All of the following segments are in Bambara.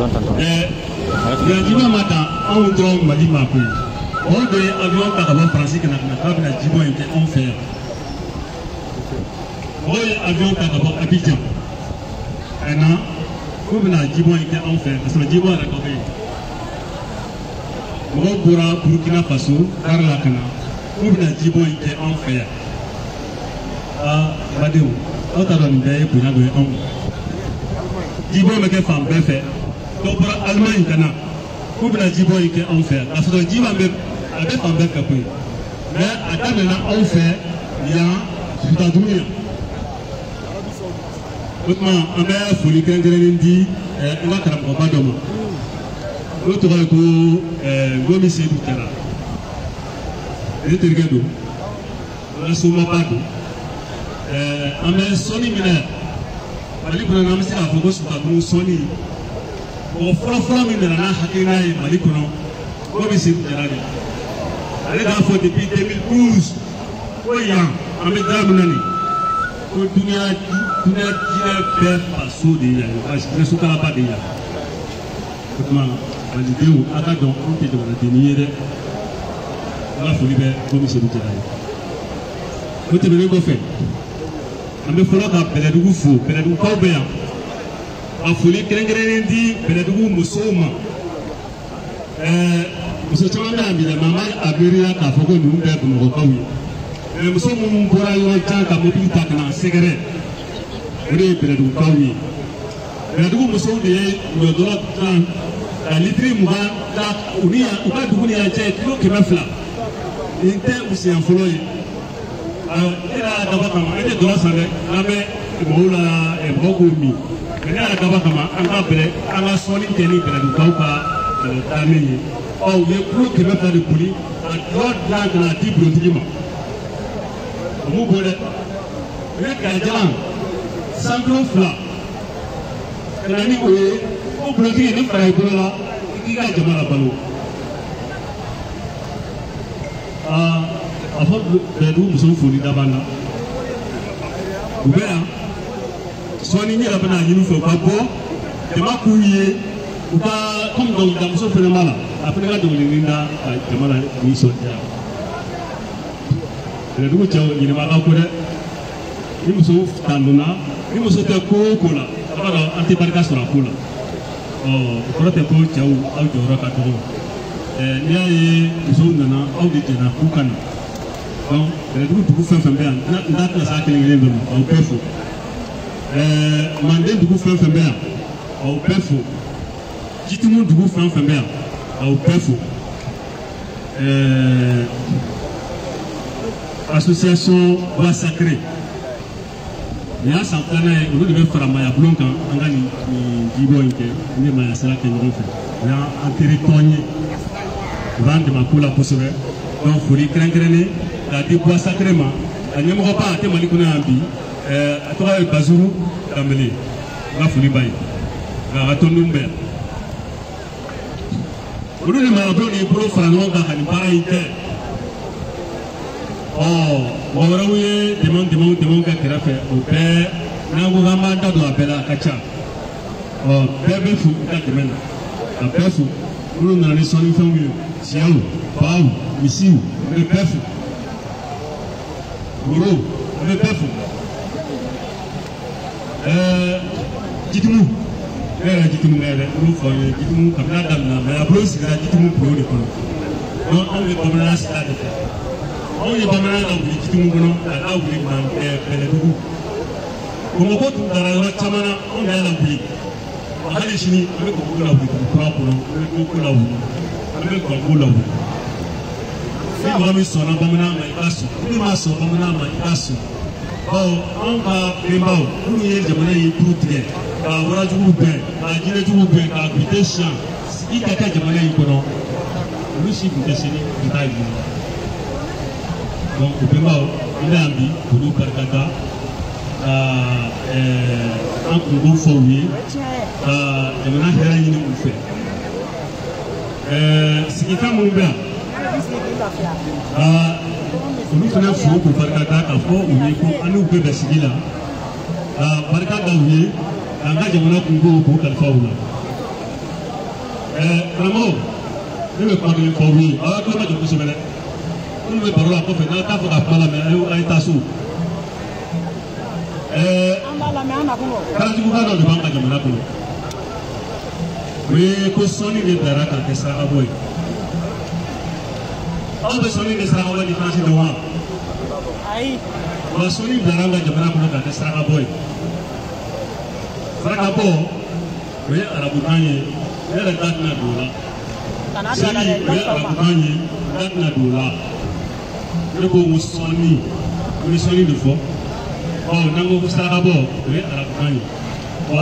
Yan ma dan anw dɔrɔn Mali ma koyi. Mɔgɔw bɛ avion ta ka bɔ Faransi ka na k'a bɛna jibɔ in kɛ anw fɛ yan. Mɔgɔw ye avion ta ka bɔ Abidjan ka na k'u bɛna jibɔ in kɛ anw fɛ yan, ka sɔrɔ jibɔ yɛrɛ dɔ bɛ yen. Mɔgɔw bɔra Burkina Faso gare la ka na k'u bɛna jibɔ in kɛ anw fɛ yan. Aa badenw, aw t'a dɔn nin bɛɛ ye bonya dɔ ye anw ma. Jibɔ bɛ kɛ fan bɛɛ fɛ. Dɔw bɔra Allemagne ka na k'u bɛna jibɔ in kɛ anw fɛ yan, k'a sɔrɔ jiba bɛ a bɛ fan bɛɛ fɛ koyi. Mais a daminɛna anw fɛ yan Sutadugu yan. O tuma an bɛ foli kɛrɛnkɛrɛnnen di an ka karamɔgɔba dɔ ma. N'o tɔgɔ ye ko Ngomi Seydou Jara. Ne terikɛ don, an ka somaba don. An bɛ sɔnni min na yan Mali kɔnɔ, an bɛ se k'a fɔ ko Sutadugu sɔnni mɔgɔ fɔlɔfɔlɔ min nana n'a hakilina ye Mali kɔnɔ, Ngomi Seydou Jara de. Ale k'a fɔ depuis 2012 ko yan an bɛ da min na nin, ko dunuya jinɛ bɛɛ faso de ye yan ye, jinɛ sotalaba de ye yan. O tuma malidenw, a ka dɔn anw tɛ jamanadenni ye dɛ. An ka foli bɛ Ngomi Seydou Jara ye. O tɛmɛnen kɔfɛ, an bɛ fɔlɔ ka Bɛlɛdugu fo. Bɛlɛdugukaw bɛ yan, ka foli kɛrɛnkɛrɛnnen di Bɛlɛdugu musow ma. Muso caman bɛ yan bi dɛ, mɛ an b'a miiriya k'a fɔ ko ninnu bɛɛ Bamakɔkaw ye. Mɛ muso minnu bɔra yɔrɔ jan ka mobili ta ka na sɛgɛrɛ, o de ye Bɛlɛdugukaw ye. Bɛlɛdugu musow de ye ɲɔdɔrɔ dilan ka litiri 20 da u ni yan, u ka dugu ni yan cɛ ye kilo 200. Nin tɛ u siɲɛ fɔlɔ ye. Ne y'a dabɔ kama, an tɛ dɔrɔ san dɛ, n'an bɛ mɔgɔw la mɔgɔw k'o min. Mɛ ne y'a dabɔ kama an ka bɛlɛ, an ka sɔnni kɛ ni Bɛlɛdugukaw ka dannen ye. Ɔ u ye kilo 200 de boli ka dɔrɔ dilan ka n'a di bulontigi ma. O m'u bɔ dɛ. U ye gajalan sankilo 2 ka na ni o ye, ko bulontigi ni fara i bolo la i k'i ka jama labalo. A fɔ Bɛlɛdugu musow foli da b'an na. U bɛ yan sɔɔni, n yɛrɛ bɛna ɲini u fɛ u ka bɔ jama k'u ye, u ka komi dɔnkilidamuso fana b'a la, a fana ka dɔnkilinin da ka jama la nisɔndiya. Bɛlɛdugu cɛw ɲinɛ ka ko dɛ, ni muso tandonna, ni muso tɛ ko o ko la, a b'a dɔn an tɛ barika sɔrɔ a ko la. Ɔ o kɔrɔ tɛ ko cɛw aw jɔyɔrɔ ka dɔgɔ. N'i y'a ye musow nana, aw de jɛnna k'u ka na. Donc Bɛlɛdugu dugu fɛn fɛn bɛ yan, n t'a tɛna s'a kelen kelen bɛɛ ma, aw bɛɛ fo. Manden dugu fɛn fɛn bɛ yan, aw bɛɛ fo. Jitumu dugu fɛn fɛn bɛ yan, aw bɛɛ fo. Association Bois Sacré, nin y'a san 2nan ye, olu de bɛ fara Mayabulon kan an ka nin jibɔ in kɛ, ni Maya sira kɛ ɲɔgɔn fɛ. O y'an teri tɔn ye, u b'an dɛmɛ ko la kosɛbɛ. Donc foli kɛrɛnkɛrɛnnen k'a di Bois Sacré ma. A ɲɛmɔgɔba a tɛ Mali kɔnɔ yan bi, a tɔgɔ ye Bazuru Danbele, n ka foli b'a ye, nka a ka tɔndenw bɛ yan. Olu ni Mayabulon de bolo fara ɲɔgɔn kan ka nin baara in kɛ. Ɔ mɔgɔ wɛrɛw ye dɛmɛw kɛ kɛrɛfɛ, o bɛɛ n'an ko k'an b'an da don a bɛɛ la, a ka ca. Ɔ bɛɛ bɛ fo u ka dɛmɛ na, ka bɛɛ fo. Minnu nana ni sɔnnifɛnw ye, sɛw, baw, misiw, an bɛ bɛɛ fo. Woro, an bɛ bɛɛ fo. Jitumu, ne yɛrɛ Jitumu kɛ dɛ, n b'o fɔ aw ye. Jitumu kabini a daminɛ, Mayabulon sigira Jitumu bulon de kɔnɔ. Donc anw ye bamananya sira de fɛ. Anw ye bamananya lawuli Jitumu kɔnɔ, k'a lawuli Bɛlɛdugu. Bamakɔ tun taara yɔrɔ caman na, anw de y'a lawuli. Hali sini an bɛ kɔkɔ lawuli dugu kura kɔnɔ, an bɛ koko lawuli, an bɛ gɔnko lawuli. Ni mɔgɔ min sɔnna bamanan ma, i ka sɔn. Ni min ma sɔn bamanan ma, i ka sɔn. Bawo anw ka bɛnbaw minnu ye jamana in kuru tigɛ, ka warajuguw gɛn, ka jinɛjuguw gɛn, ka bite siyan, sigi ka kɛ jamana in kɔnɔ, olu si tun tɛ se ni tun t'a ɲini. Donc o bɛnbaw, an bɛ yan bi k'olu barika da, ka an kungo fɔ u ye, ka jamana hɛrɛ ɲini u fɛ. Sigifɛn minnu bɛ yan, ka olu fana fo k'u barika da, k'a fɔ u ye ko an n'u bɛɛ bɛ sigi la, ka barika da u ye, k'an ka jamana kungo k'u kalifa u la. Karamɔgɔw, ne bɛ kuma kelen fɔ aw ye, aw hakili ma jɔ kosɛbɛ dɛ. Minnu bɛ baro la kɔfɛ, n'a t'a fɔ ka kuma lamɛn, a ye taa so. Kalanjuguba dɔ de b'an ka jamana kɔnɔ. O ye ko sɔnni de bilara k'a kɛ sarakabɔ ye. Aw bɛ sɔnni ni sarakabɔ différence dɔn wa? Ayi. Wa sɔnni bilara an ka jamana kɔnɔ k'a kɛ sarakabɔ ye. Sarakabɔ, o ye arabukan ye, ne yɛrɛ da tɛna don o la. Seli, o ye arabukan ye, n da tɛna don o la. Ne ko ko sɔnni, n bɛ sɔnni de fɔ. Ɔ n'an ko ko sarakabɔ, o ye arabukan ye. Ɔ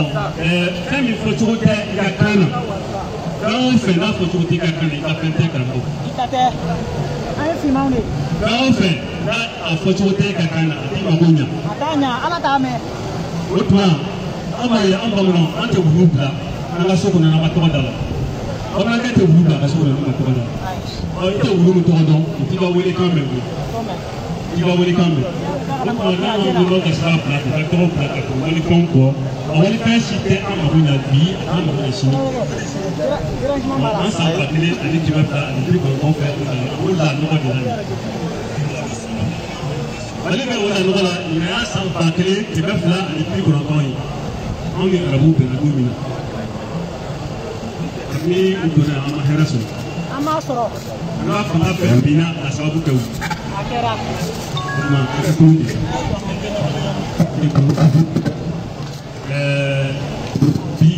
fɛn min fɔcogo tɛ i ka kan na, fɛn o fɛn n'a fɔcogo tɛ i ka kan na, i ka fɛn tɛ karamɔgɔ. I ta tɛ. An ye finmanw de ye. Fɛn o fɛn n'a a fɔcogo tɛ i ka kan na, a t'i mako ɲa. A t'a ɲa, Ala t'a mɛn. O tuma, an b'a ye an bamananw, an tɛ wulu bila an ka so kɔnɔ n'an ma tɔgɔ da la. Bamanankɛ tɛ wulu bila a ka so kɔnɔ n'u ma tɔgɔ da la. Ɔ i tɛ wulu min tɔgɔ dɔn, u t'i ka welekan mɛn koyi. I t'i ka welekan mɛn. O tuma n'an ko k'an ka sira bila k'u ka tɔgɔ bila ka tugu walifɛnw kɔ, a walifɛn si tɛ an mako ɲa bi, a t'an mako ɲa sini. An san 1290 fɛ, o la nɔgɔ de la nin. Mali bɛ o la nɔgɔ la, ɲinɛ y'a san 1290 ye. Anw ni arabuw bɛnna don min na, kabini u donna an ma hɛrɛ sɔrɔ. An m'a sɔrɔ. An ka fanga bɛɛ binna k'a sababu kɛ u ye. A kɛra. O tuma an ka kun de. Bi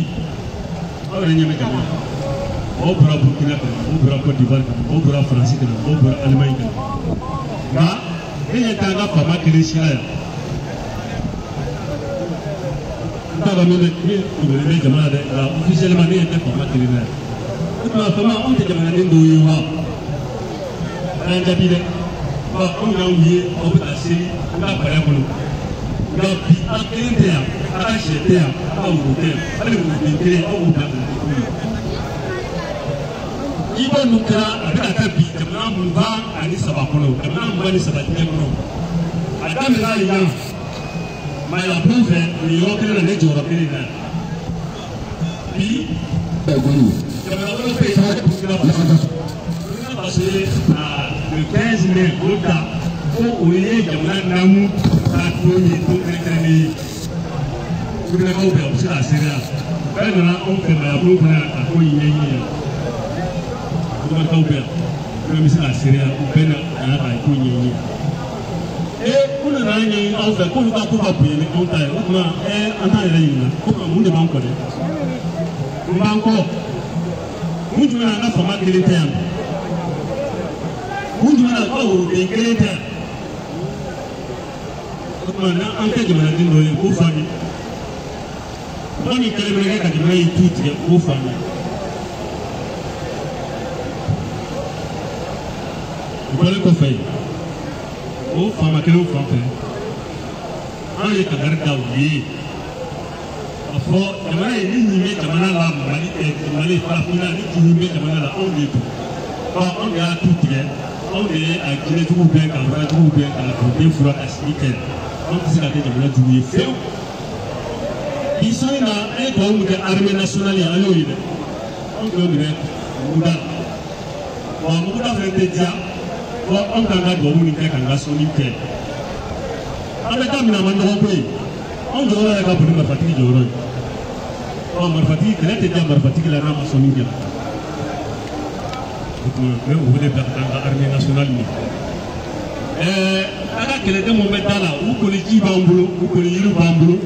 aw yɛrɛ ɲɛ bɛ jamana na. Mɔgɔw bɔra Burukina ka na, mɔgɔw bɔra Côte d'Ivoire ka na, mɔgɔw bɔra Faransi ka na, mɔgɔw bɔra Allemagne ka na. Nka ne ɲɛ t'an ka faama kelen si la yan. N t'a dɔn min bɛ min dogolen bɛ jama la dɛ, nka officiellement ne ɲɛ tɛ faama kelen na yan. O tuma faama, anw tɛ jamanaden dɔw ye wa? A y'an jaabi dɛ. Wa anw y'anw ye aw bɛ ka seli an ka palais kɔnɔ. Nka bi aw kelen tɛ yan, aw ka sɛ tɛ yan, aw ka woro tɛ yan, hali woroden kelen aw b'o bila ka na di anw ma. Jibɔ ninnu kɛra a bɛ ka kɛ bi jamana 23 kɔnɔ, jamana 23 diɲɛ kɔnɔ. A daminɛna yan Mayabon fɛ nin yɔrɔ kelen na, nin jɔyɔrɔ kelen na. Bi jamana wɛrɛw bɛ yen, Burkina Faso. Burkina Faso ye le 15 mai o ta ko o ye jamana naamu ka don ye, don kɛrɛnkɛrɛnnen ye. Burkinakaw bɛ yan, u bɛ se k'a seereya. Bɛɛ nana anw fɛ Mayabon kɔnɔ yan ka ko in ɲɛɲini yan. Burkinakaw bɛ yan, bɛɛ bɛ se k'a seereya, u bɛɛ nana ka ko ɲɛɲini yan. U nana ɲɛɲini anw fɛ k'olu ka ko ka bonya ni anw ta ye. O tuma an t'an yɛrɛ ɲininka ko mun de b'an kɔ dɛ? Mun b'an kɔ? Kun jumɛn na an ka faama kelen tɛ yan bi? Kun jumɛn na an ka woroden kelen tɛ yan? O tuma n'an tɛ jamanaden dɔ ye, u k'o fɔ an ye. Mɔgɔ min kɛlen bɛ kɛ ka jamana in tu tigɛ, u k'o fɔ an ye. O bɔlen kɔfɛ yen, o faama kelenw fan fɛ, anw ye kangari da u ye a fɔ jamana in ni ɲin bɛ jamana la, Mali Mali farafinna ni ɲin bɛ jamana la, anw de don. Ɔ anw de y'a tu tigɛ, anw de ye a jinɛjuguw gɛn, ka warajuguw gɛn, ka duguden fura ka sigi kɛ. Anw tɛ se ka kɛ jamana jugu ye fiyewu. Bi sɔnni na, an ye dugawu min kɛ armée nationale ye, an y'o ye dɛ. Anw t'o minɛ muguda la. Wa muguda fɛnɛ tɛ diya. Fɔ anw k'an ka dugawu nin kɛ k'an ka sɔnni kɛ. An bɛ taa min a ma nɔgɔ koyi. Anw jɔyɔrɔ yɛrɛ ka bon ni marifatigi jɔyɔrɔ ye. Ɔ marifatigi kɛlɛ tɛ diya marifatigi la n'a ma sɔnni kɛ. O tuma n bɛ o wele bila ka taa an ka armée nationale ma. An ka kɛlɛden minnu bɛ da la, u kɔni ji b'an bolo, u kɔni yiri b'an bolo.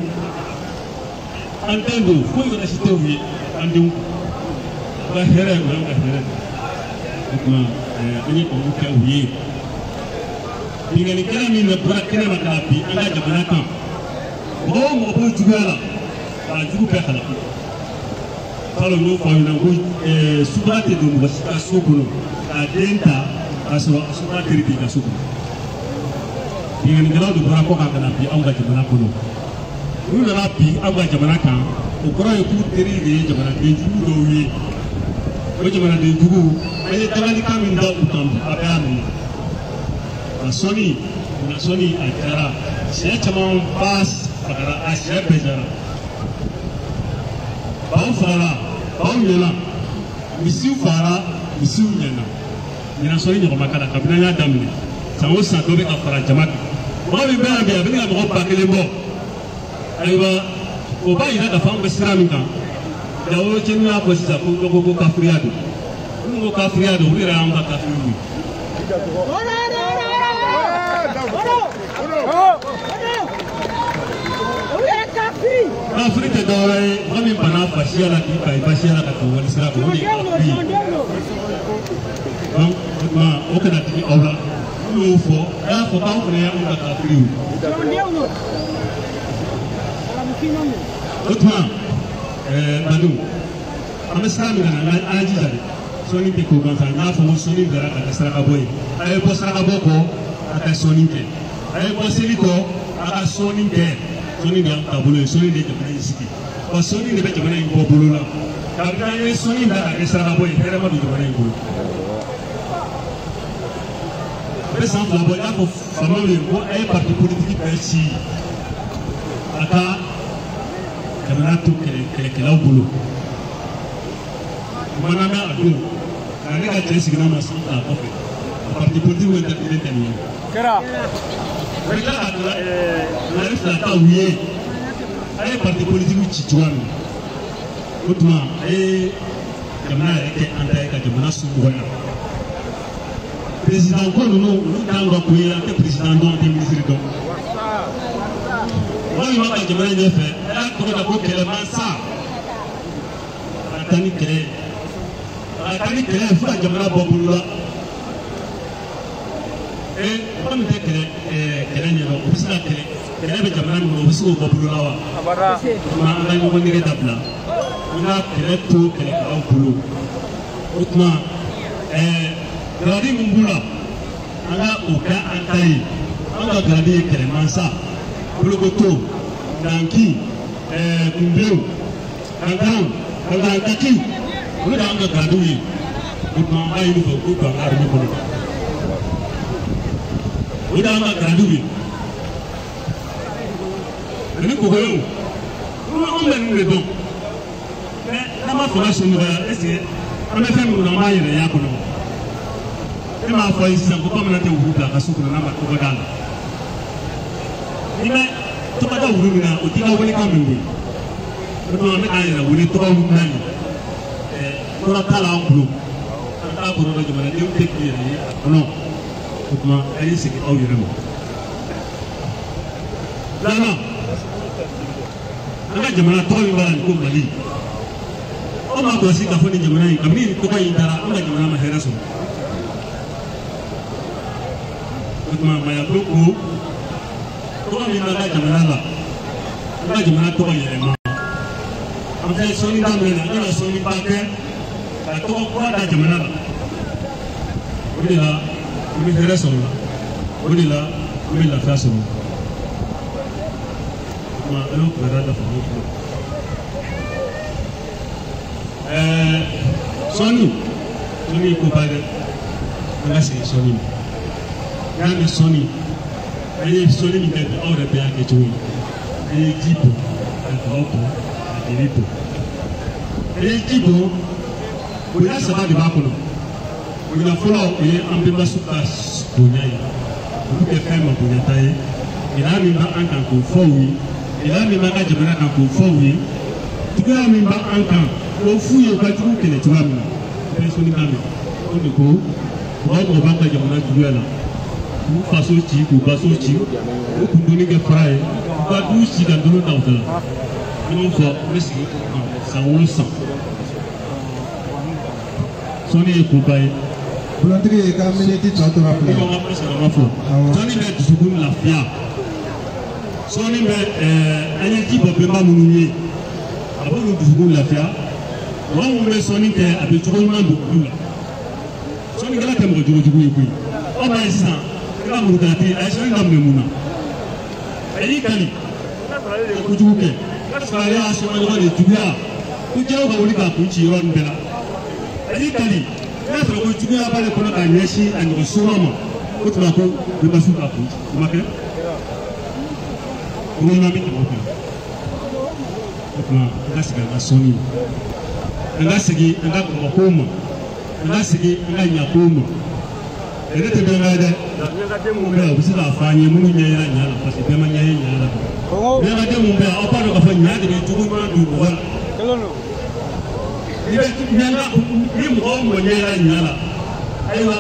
An den don, foyi wɛrɛ si tɛ u ye an denw. U ka hɛrɛ, o y'an ka hɛrɛ de. O tuma an ye dugawu kɛ u ye. Binkannikɛla min bɔra kɛnɛ ma ka na bin an ka jamana kan, mɔgɔ o mɔgɔ b'o juguya la, k'a jugu bɛɛ halaki. Falo n'o fɔ aw ɲɛna ko subaga tɛ don mɔgɔ si ka so kɔnɔ k'a den ta k'a sɔrɔ a subaga teri t'i ka so kɔnɔ. Binkannikɛlaw de bɔra kɔ kan ka na bin anw ka jamana kɔnɔ. N'u nana bin anw ka jamana kan, o kɔrɔ ye k'u teri de ye jamanaden jugu dɔw ye. O jamanaden jugu, an ye dangalikan min da u kan bi, a bɛɛ y'a minɛ. A sɔnni, na sɔnni a jara, sɛ caman ba fagara, a sɛ bɛɛ jara. Baw fagara, baw ɲɛna. Misiw fara, misiw ɲɛna. Ɲinan sɔnni ɲɔgɔn ma k'a la kabini an y'a daminɛ. San o san dɔ bɛ ka fara jama kan. Mɔgɔ min bɛ yan bi a bɛ ne ka mɔgɔ 1000 bɔ. Ayiwa o b'a yira k'a fɔ an bɛ sira min kan. Jawo cɛnni y'a fɔ sisan ko dɔ ko ko kafiriya don. Minnu ko kafiriya don olu yɛrɛ y'anw ka kafiriw ye. Kafiri tɛ dɔwɛrɛ ye mɔgɔ min banna fasiya la k'i ban i basiya la ka tɛmɛ wali sira kan o de ye kafiri ye. Donc o tuma o kana digi aw la. N'u y'o fɔ a y'a fɔ k'anw fana y'anw ka kafiriw ye. O tuma badenw an bɛ sira min kan an k'an jija dɛ. Sɔnni tɛ ko gansan n y'a fɔ ko sɔnni bilara ka kɛ sarakabɔ ye. A ye bɔ sarakabɔ kɔ a ka sɔnni kɛ. A ye bɔ seli kɔ a ka sɔnni kɛ. Sɔnni de y'an taabolo ye, sɔnni de ye jamana in sigi. Wa sɔnni de bɛ jamana in bɔ bolo la. Kabini an ye sɔnni bila ka kɛ sarakabɔ ye, hɛrɛ ma don jamana in bolo. A bɛ san 2 bɔ, n y'a fɔ faamaw ye ko a ye parti politique bɛɛ ci a ka jamana to kɛlɛkɛlaw bolo. O mana mɛn a don, nka ne ka cɛ siginna ma san 2 kɔfɛ, a parti politique bɛ tɛ tɛ nin ye. Kɛra. U bɛ tila ka lari 2 ta u ye. A ye parti politique ci cogoya min na. O tuma a ye jamana yɛrɛ kɛ an ta ye ka jamana somɔgɔya. Président ko ninnu olu t'an ka ko ye, an tɛ président dɔn, an tɛ ministre dɔn. Mɔgɔ min b'a ka jamana ɲɛfɛ, a y'a tɔgɔ da ko kɛlɛmansa. A ka taa ni kɛlɛ ye. A ka taa ni kɛlɛ ye fo ka jamana bɔ bolo la. Mɔgɔ min tɛ kɛlɛ ɲɛdɔn, o bɛ se ka kɛlɛ bɛ jamana min kɔnɔ, o bɛ se k'o bɔ bolo la wa? Abada. O tuma an ka ɲɔgɔn nɛgɛ dabila. An ka kɛlɛ to kɛlɛkɛlaw bolo. O tuma garadi min b'u la, an ka o kɛ an ta ye. An ka garadi ye kɛlɛmansa, bolokoto, nanki, kunbilenw, kankaranw, kankarankakiw, olu de y'an ka garadiw ye. O tuma an b'a ɲini u fɛ u k'u don an ka armée kɔnɔ. O de y'an ka garadiw ye. Ani kogoyew, anw bɛ ninnu de dɔn. Mais n'an ma fanga somɔgɔya, est ce que an bɛ fɛn min kɔnɔ, an b'an yɛrɛ y'a kɔnɔ? Ne m'a fɔ a ye sisan ko bamanan tɛ wulu bila a ka so kɔnɔ n'a ma tɔgɔ d'a la. N'i ma tɔgɔ da wulu min na, o t'i ka welekan mɛn koyi. O tuma an bɛ k'an yɛrɛ wele tɔgɔ min na nin kɔrɔ t'a la an bolo. An t'a kɔrɔ dɔn, jamanadenw tɛ k'i yɛrɛ ye a kɔnɔ. O tuma a ye segin aw yɛrɛ ma. Filanan, an ka jamana tɔgɔ min b'a la nin ko Mali. Aw m'a kɔlɔsi k'a fɔ nin jamana in, kabini nin tɔgɔ in taara, an ka jamana ma hɛrɛ sɔrɔ. O tuma Mayako ko tɔgɔ min b'an ka jamana la, an ka jamana tɔgɔ yɛlɛma. An filɛ sɔnni daminɛ na, an kana sɔnniba kɛ ka tɔgɔ kura da jamana la. O de la an bɛ hɛrɛ sɔrɔ la, o de la an bɛ lafiya sɔrɔ. O tuma an y'o kibaruya da faamaw tulo. Sɔnni, sɔnni ye koba ye dɛ. An ka segin sɔnni ma. N'a mɛn sɔnni, an ye sɔnni min kɛ bi, aw yɛrɛ bɛɛ y'a kɛ cogo ye. An ye ji bɔn, ka daga bɔn, ka jeli bɔn. An ye ji bɔn, bonya 3 de b'a kɔnɔ. Bonya fɔlɔ o ye an bɛnbaso ka bonya ye. Olu kɛ fɛn ma bonyata ye. Gɛlɛya min b'an kan k'o fɔ u ye. Gɛlɛya min b'an ka jamana kan k'o fɔ u ye. Juguya min b'an kan k'o f'u ye u ka jugu kɛlɛ cogoya min na. Bɛɛ sɔnni k'a mɛn. O de ko mɔgɔ o mɔgɔ b'an ka jamana juguya la, k'u faso ci, k'u baso ci, k'u kundoni kɛ fara ye, k'u ka du ci ka ndolo da u da la. N y'o fɔ, n bɛ segin o kan san o san. Sɔnni ye koba ye. Bulontigi ye ka miniti tɔ tora Ne fila. ko n ka kuma sɔrɔ ma fɔ. Sɔnni bɛ dusukun lafiya. Sɔnni bɛ an ye ji bɔ bɛnba minnu ye, a b'olu dusukun lafiya. Mɔgɔ minnu bɛ sɔnni kɛ, a bɛ cogo ɲuman don olu la. Sɔnnikɛla tɛ mɔgɔ jogojugu ye koyi. Aw b'a ye sisan, i ka murukalati, a ye sɔnni daminɛ mun na? A y'i kali, a ye kojugu kɛ. N'a sɔrɔ ale y'a sɔnmaɲɔgɔn de juguya, ko jɛgɛw ka wuli k'a kun ci yɔrɔ nin bɛɛ la. A y'i kali, n'a sɔrɔ ko juguya b'ale kɔnɔ k'a ɲɛsin a ɲɔgɔn soma ma, o tuma ko bɛnbasiw k'a kun ci. O ma kɛ? Cogo ɲuman bɛ tɛmɛ o kan. O tuma an ka segin an ka sɔnni. An ka segin an ka kɔmɔkow ma, an ka segin an ka ɲakow ma. Ne tɛ bɛn dɛ, miyankaden minnu bɛ yan u bɛ se k'a fɔ an ye minnu ɲɛ yira ɲa la, parce que bɛɛ ma ɲɛ ye ɲa la. Miyankaden minnu bɛ yan, aw b'a dɔn k'a fɔ ɲa de bɛ jogo ɲuman don mɔgɔ la. I bɛ miyanka ni mɔgɔ o mɔgɔ ɲɛ yira ɲa la, ayiwa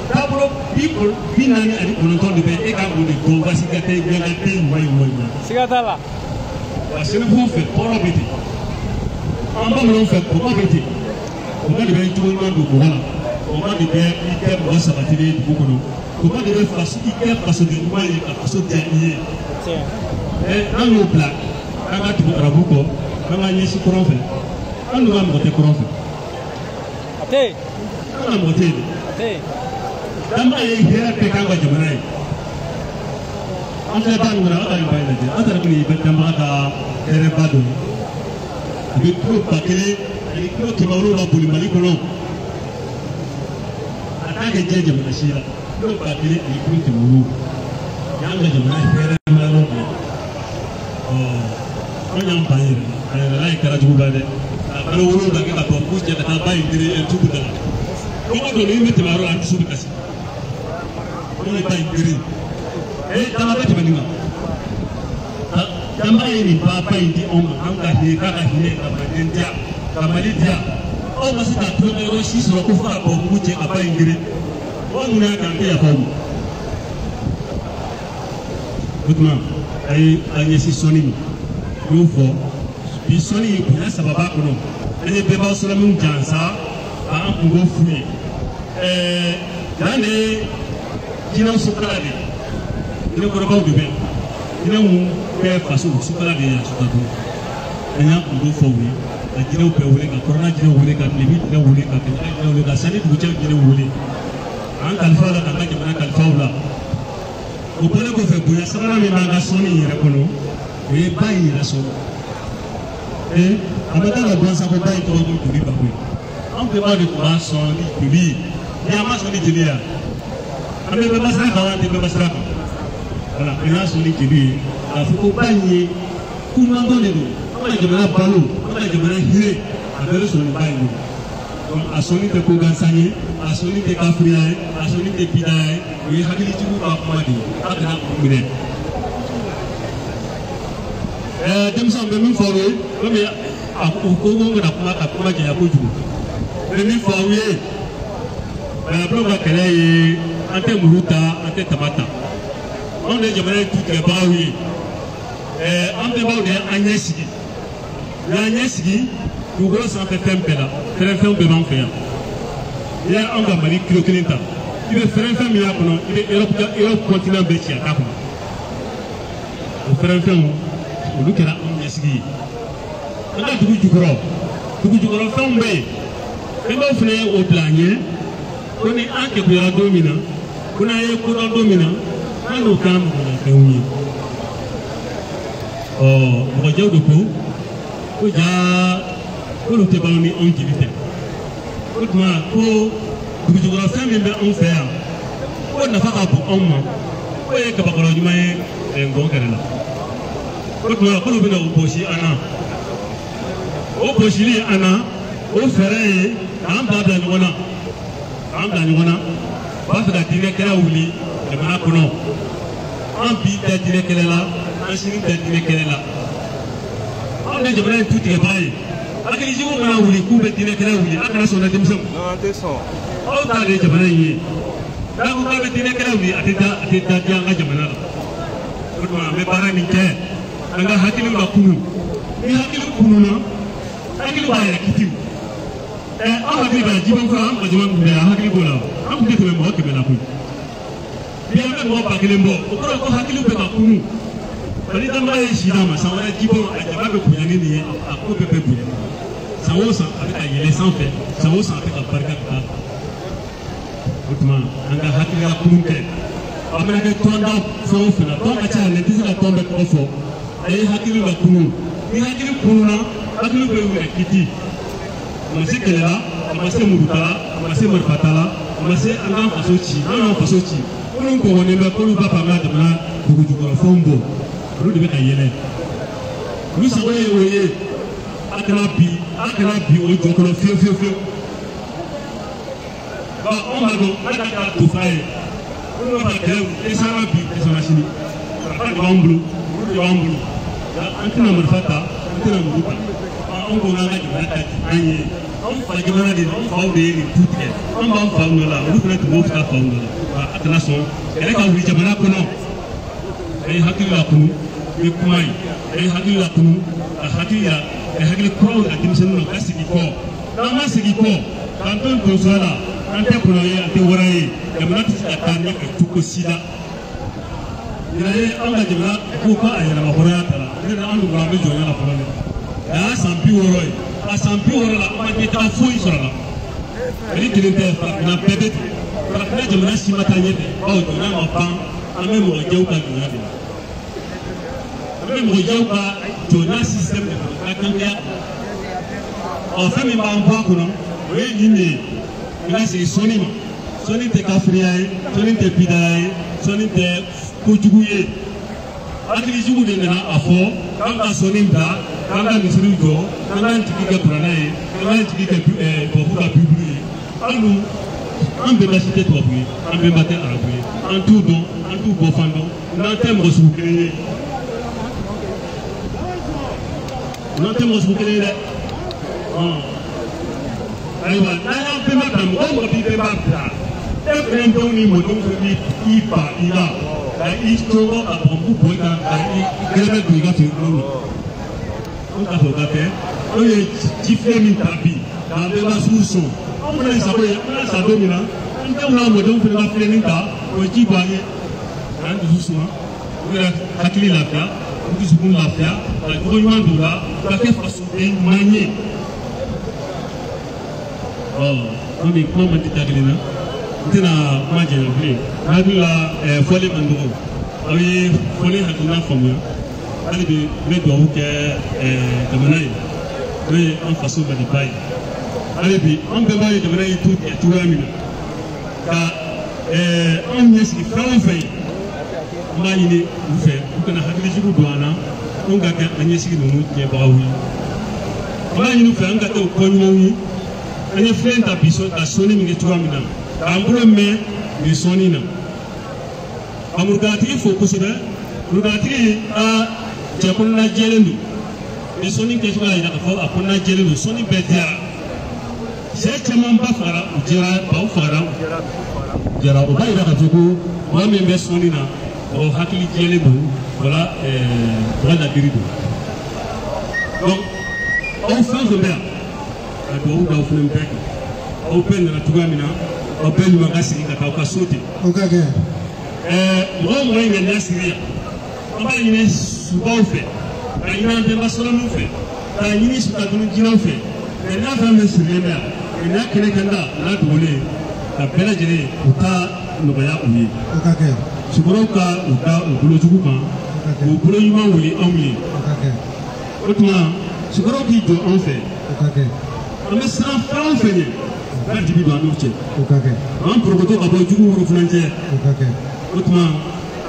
taabolo 49 de bɛ e kan k'o de dɔn walasa i ka kɛ miyankaden ɲuman ye walima. Siga t'a la. Wa sɛnɛfɔw fɛ tɔɔrɔ bɛ ten, an bamananw fɛ kɔmɔ bɛ ten, kɔmɔ de bɛ jogo ɲuman don mɔgɔ la, kɔmɔ de bɛ i kɛ mɔgɔ sabatilen ye dugu kɔnɔ, kɔmɔ de bɛ faso i kɛ fasoden ɲuman ye ka faso diya i ye. N'an y'o bila k'an ka tugu arabu kɔ, k'an ka ɲɛsin kɔrɔn fɛ, an dun ka mɔgɔ tɛ kɔrɔn fɛ. A tɛ yen. An ka mɔgɔ tɛ yen dɛ. A tɛ yen. Danba ye hɛrɛ bɛɛ k'an ka jamana ye. An filɛ ba min kɔnɔ, aw ka nin ba in lajɛ, an taara ko nin ye danbaga ka hɛrɛba dɔ ye. A bɛ kilo 1000 ani kilo 700 boli Mali kɔnɔ. A t'a kɛ diɲɛ jamana si la. Kilo 1000 ani kilo 700. Y'an ka jamana hɛrɛ ma yɔrɔ dɔ ye. Ɔ, an y'an ban yɛrɛ la. A yɛrɛ la ye kɛra juguba dɛ. A kalo 7 kɛ ka tubabu cɛ ka taa ba in gere tubu da la. Don o don ni bɛ tɛmɛ yɔrɔ la, an dusu bɛ kasi. Anw ye ba in gere. Dama bɛ tɛmɛ nin kan. Danba ye nin ba in di anw ma, an ka hinɛ, k'a ka hinɛ ka Maliden diya, ka Mali diya. Aw ma se ka tulonkɛ yɔrɔ si sɔrɔ ko fo ka tubabu cɛ ka ba in gere. Mɔgɔ minnu y'a kɛ, an tɛ yafa aw ma. O tuma, a ye an ɲɛsin sɔnni ma. N y'o fɔ bi, sɔnni bonya saba b'a kɔnɔ. An ye bɛɛ b'a sɔrɔ min jansa k'an kungo f'u ye. Yan de ye jinɛw sokala de ye. Jinɛkɔrɔbaw de bɛ yan. Jinɛw bɛɛ faso sokala de ye yan Sotatu. An y'an kungo fɔ u ye, ka jinɛw bɛɛ wele, ka kɔrɔna jinɛw wele, ka tilebi jinɛw wele, ka kɛnɛya jinɛw wele, ka sanni dugujɛ jinɛw wele. K'an kalifa la, k'an ka jamana kalifa u la. O bɔlen kɔfɛ, bonya sabanan min b'an ka sɔnni in yɛrɛ kɔnɔ, o ye ba in yɛrɛ sɔrɔ. A ma taa ka gansan ko ba in tɔgɔ ko joli ba koyi. Anw bɛnbaw de tun b'a sɔn ni joli ye. Ni an ma sɔn ni jeli ye, an bɛ bɛnba sira kan wa an tɛ bɛnba sira kan? Wala, an y'a sɔn ni jeli ye k'a fɔ ko ba in ye kunnadɔn de don. An ka jamana balo, an ka jamana hinɛ, a bɛɛ bɛ sɔrɔ nin ba in kɔnɔ. Donc a sɔnni tɛ ko gansan ye, a sɔnni tɛ kafiriya ye, a sɔnni tɛ bidaya ye, o ye hakilitigiw ka kuma de ye. A kana u minɛ. Denmisɛnw bɛ min fɔ aw ye, komi a ko ko n kana kuma ka kuma janya kojugu. N bɛ min fɔ aw ye, Banabilenw ka kɛlɛ ye, an tɛ muru ta, an tɛ tama ta. Anw de ye jamana in tutigɛbagaw ye. An bɛnbaw de y'an ɲɛ sigi. U y'an ɲɛ sigi dugukolo sanfɛ fɛn bɛɛ la, fɛrɛfɛnw bɛɛ b'an fɛ yan. N'i y'anw ka Mali kilo kelen ta, i bɛ fɛrɛfɛn min y'a kɔnɔ, i bɛ Europe continent bɛɛ ci a t'a kɔnɔ. O fɛrɛfɛnw, olu kɛra anw ɲɛsigi ye. An ka dugu jukɔrɔ, dugu jukɔrɔ fɛnw bɛ yen. Bɛnbaw fana ye o bila an ɲɛ, ko ni an kekuyara don min na, ko n'an ye kodɔn don min na, an n'o k'an mɔgɔlafɛnw ye. Ɔ, mɔgɔjɛw de ko jaa k'olu tɛ balo ni anw jeli tɛ. O tuma ko dugujukɔrɔ fɛn min bɛ anw fɛ yan, k'o nafa ka bon anw ma, k'o ye kabakɔrɔ ɲuman ye ngɔn kɛrɛ la. O tuma k'olu bɛna o gosi an na. O gosili an na, o fɛɛrɛ ye k'an bila ɲɔgɔn na, k'an bila ɲɔgɔn na. U b'a fɛ ka diinɛ kɛlɛ wuli jamana kɔnɔ. An bi tɛ diinɛ kɛlɛ la, an sini tɛ diinɛ kɛlɛ la. Anw de jamana in tu tigɛbaga ye. Hakilijigiw mana wuli k'u bɛ diinɛ kɛlɛ wuli, a kana sɔn dɛ denmisɛnw. Non, an tɛ sɔn. Aw ta de ye jamana in ye. N'a ko k'a bɛ diinɛ kɛlɛ wuli, a tɛ da, a tɛ da diya an ka jamana la. O tuma an bɛ baara min kɛ, an ka hakiliw la kunu. Ni hakili kununa, hakili b'a yɛrɛ kiti. Aw hakili b'a la jibɔn fura, an mɔgɔ caman tun bɛ yan, hakili b'o la. An tun tɛ tɛmɛ mɔgɔ 100 la koyi. Bi an bɛ mɔgɔ 1000 bɔ, o kɔrɔ ko hakiliw bɛ ka kunu. Ni danbaga ye si d'a ma, san wɛrɛ jibɔn a jama bɛ bonya ni nin ye, a ko bɛɛ bɛ bonya. San o san a bɛ ka yɛlɛ sanfɛ, san o san a bɛ ka barika ka taa. O tuma an ka hakilila kunu kɛ. A mana kɛ tɔnda fɛn o fɛn na, tɔn ka ca yan, n tɛ se ka tɔn bɛɛ tɔgɔ fɔ. A ye hakili la kunu. Ni hakili kununa, hakili bɛ yɛrɛ kiti. A ma se kɛlɛ la, a ma se muruta la, a ma se marifata la, a ma se an k'an faso ci. N'an y'an faso ci, minnu kɔgɔlen bɛ k'olu b'a fɛ an ka jamana dugujukɔrɔfɛnw bɔ, olu de bɛ ka yɛlɛ. Olu sago ye o ye. A kana bi a kana bi o jɔ kɔnɔ fiyewu fiyewu fiyewu. Ba anw b'a dɔn n'a ka kɛra tofa ye. Minnu b'a kɛlɛ dɛsɛra bi dɛsɛra sini. Marifa de b'an bolo, muru de b'an bolo. Nka an tɛna marifa ta, an tɛna muru ta. Anw ko k'an ka jamana ta di an ye. Anw fa jamana de don, anw faw de ye nin tu tigɛ. An b'an faw nɔ la, olu fana tun b'o ta faw nɔ la. A kana sɔn kɛlɛ ka wuli jamana kɔnɔ. A ye hakili lakunu ni kuma ye. A ye hakili lakunu ka hakili yira, ka hakili kuraw yira denmisɛnninw na, ka segin kɔ. N'an ma segin kɔ, k'an to donsoya la, an tɛ kɔnɔ ye, an tɛ wara ye. Jamana tɛ se ka taa ɲɛfɛ cogo si la. Ɲinan ye an ka jamana ko k'a yɛrɛma hɔrɔnya ta la. Ne an dun an bɛ jɔnya la fɔlɔ dɛ. A y'a san 60 ye. A san 60 la, an ma ɲɛtaga foyi sɔrɔ a la. Mali kelen tɛ, farafinna bɛɛ bɛ ten. Farafinna jamana si ma taa ɲɛfɛ, bawo jɔnya ma ban. An bɛ mɔgɔ jɛw ka jɔnya de la. An bɛ mɔgɔ jɛw ka jɔnya système de kɔnɔ, ka kankɛya. Ɔ fɛn min b'an bɔ a kɔnɔ, o ye nin de ye. I ka segin sɔnni ma. Sɔnni tɛ kafiriya ye, sɔnni tɛ bidaya ye, sɔnni tɛ kojugu ye. Hakili jugu de nana a fɔ k'an ka sɔnni bila, k'an ka misiriw jɔ, k'an k'an jigi kɛ kuranɛ ye, k'an k'an jigi kɛ tubabu ka bibulu ye. Hali n'u an bɛnba si tɛ tubabu ye, an bɛnba tɛ arabu ye, an t'u dɔn, an t'u bɔfan dɔn, n'an tɛ mɔgɔ sugu kelen ye. N'an tɛ mɔgɔ sugu kelen ye dɛ. Ayiwa, n'an y'an bɛnba bila, mɔgɔ o mɔgɔ b'i bɛnba bila, e fɛnɛ denw ni mɔdenw fɛnɛ b'i ba i la, ka i cɔngɔ ka bɔnbu bɔ i kan, ka i gɛrɛbɛ don i ka firifiriw la. Anw t'a fɛ o ka kɛ. Anw ye ji filɛ min ta bi, k'an bɛnba suw sɔn. Anw fana ye sago ye, an bɛna sa don min na, an denw n'an mɔdenw fana ka filɛni ta, o ye ji bɔ an ye. K'an dusu suma, u yɛrɛ hakili lafiya, u dusukun lafiya, ka jogo ɲuman don u la, u ka kɛ fasoden ɲuman ye. Ɔ komi kuma man di da kelen na, n tɛna kuma janya bilen. N hakili la fɔli man dɔgɔ. Aw ye fɔli hakilina faamuya. Hali bi n bɛ dugawu kɛ jamana ye, n'o ye an faso Maliba ye. Hali bi an bɛɛ b'a ye jamana ye tu tigɛ cogoya min na, ka anw ɲɛsigi fɛn o fɛn ye, an b'a ɲini u fɛ u kana hakili jugu don an na, anw ka kɛ an ɲɛsigi ninnu tiɲɛbagaw ye. An b'a ɲini u fɛ an ka kɛ u kɔ ɲumanw ye. An ye filen ta bi ka sɔnni min kɛ cogoya min na, k'an bolo mɛn nin sɔnni na. Ka murukalatigi fo kosɛbɛ. Murukalatigi ka cɛ kɔnɔna jɛlen don. Ni sɔnni kɛcogoya yira k'a fɔ a kɔnɔna jɛlen don, sɔnni bɛɛ diyara. Sɛ caman ba fagara, u jɛra, baw fagara, u jɛra. O b'a yira k'a fɔ ko mɔgɔ min bɛ sɔnni na, mɔgɔ hakili jɛlen don, wala mɔgɔ ladiri don. Donc aw fɛn fɛn bɛ yan, ka dugawu d'aw fana bɛɛ kan. Aw bɛɛ nana cogoya min na, aw bɛɛ ɲuman ka segin ka taa aw ka so ten. O ka kɛ. Mɔgɔ o mɔgɔ ye ŋaniya siri yan, an b'a ɲini subaw fɛ, ka ɲini an bɛnba sɔrɔmiw fɛ, k'a ɲini sutadunu jinɛw fɛ. Ŋaniya fɛn fɛn sirilen bɛ yan, ŋaniya kɛnɛ kan da n'a dogolen, ka bɛɛ lajɛlen u ta nɔgɔya u ye. O ka kɛ. Sukɔrɔw ka u da u bolo jugu kan, k'u bolo ɲuman wuli anw ye. O ka kɛ. O tuma sukɔrɔw k'i jɔ anw fɛ. O ka kɛ. An bɛ siran fɛn o fɛn ɲɛ, u ka dibi don an n'u cɛ. O ka kɛ. An porokoto ka bɔ jugu woro furancɛ. O ka kɛ. O tuma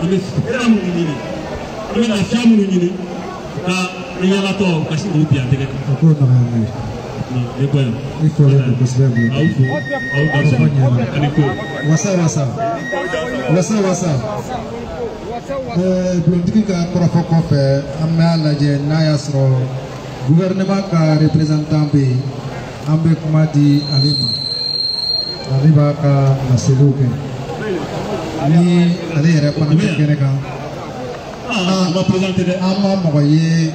an bɛ hɛrɛ minnu ɲini, an bɛ lafiya minnu ɲini, ka an yalatɔ ka se k'o bin an tɛgɛ kan. O k'o nɔgɔya an ye. Ne bɔ yan. I fɔlen don kosɛbɛ bi. Aw fo, aw da ani ko. Wasa wasa. Wasa wasa. Bulontigi ka kɔrɔfɔ kɔfɛ, an b'a lajɛ n'a y'a sɔrɔ gouvernement ka représentant bɛ yen, an bɛ kuma di ale ma. Ale b'a ka laseliw kɛ. Ni ale yɛrɛ fana bɛ kɛnɛ kan. Ah, on va présenter dɛ. An ma mɔgɔ ye.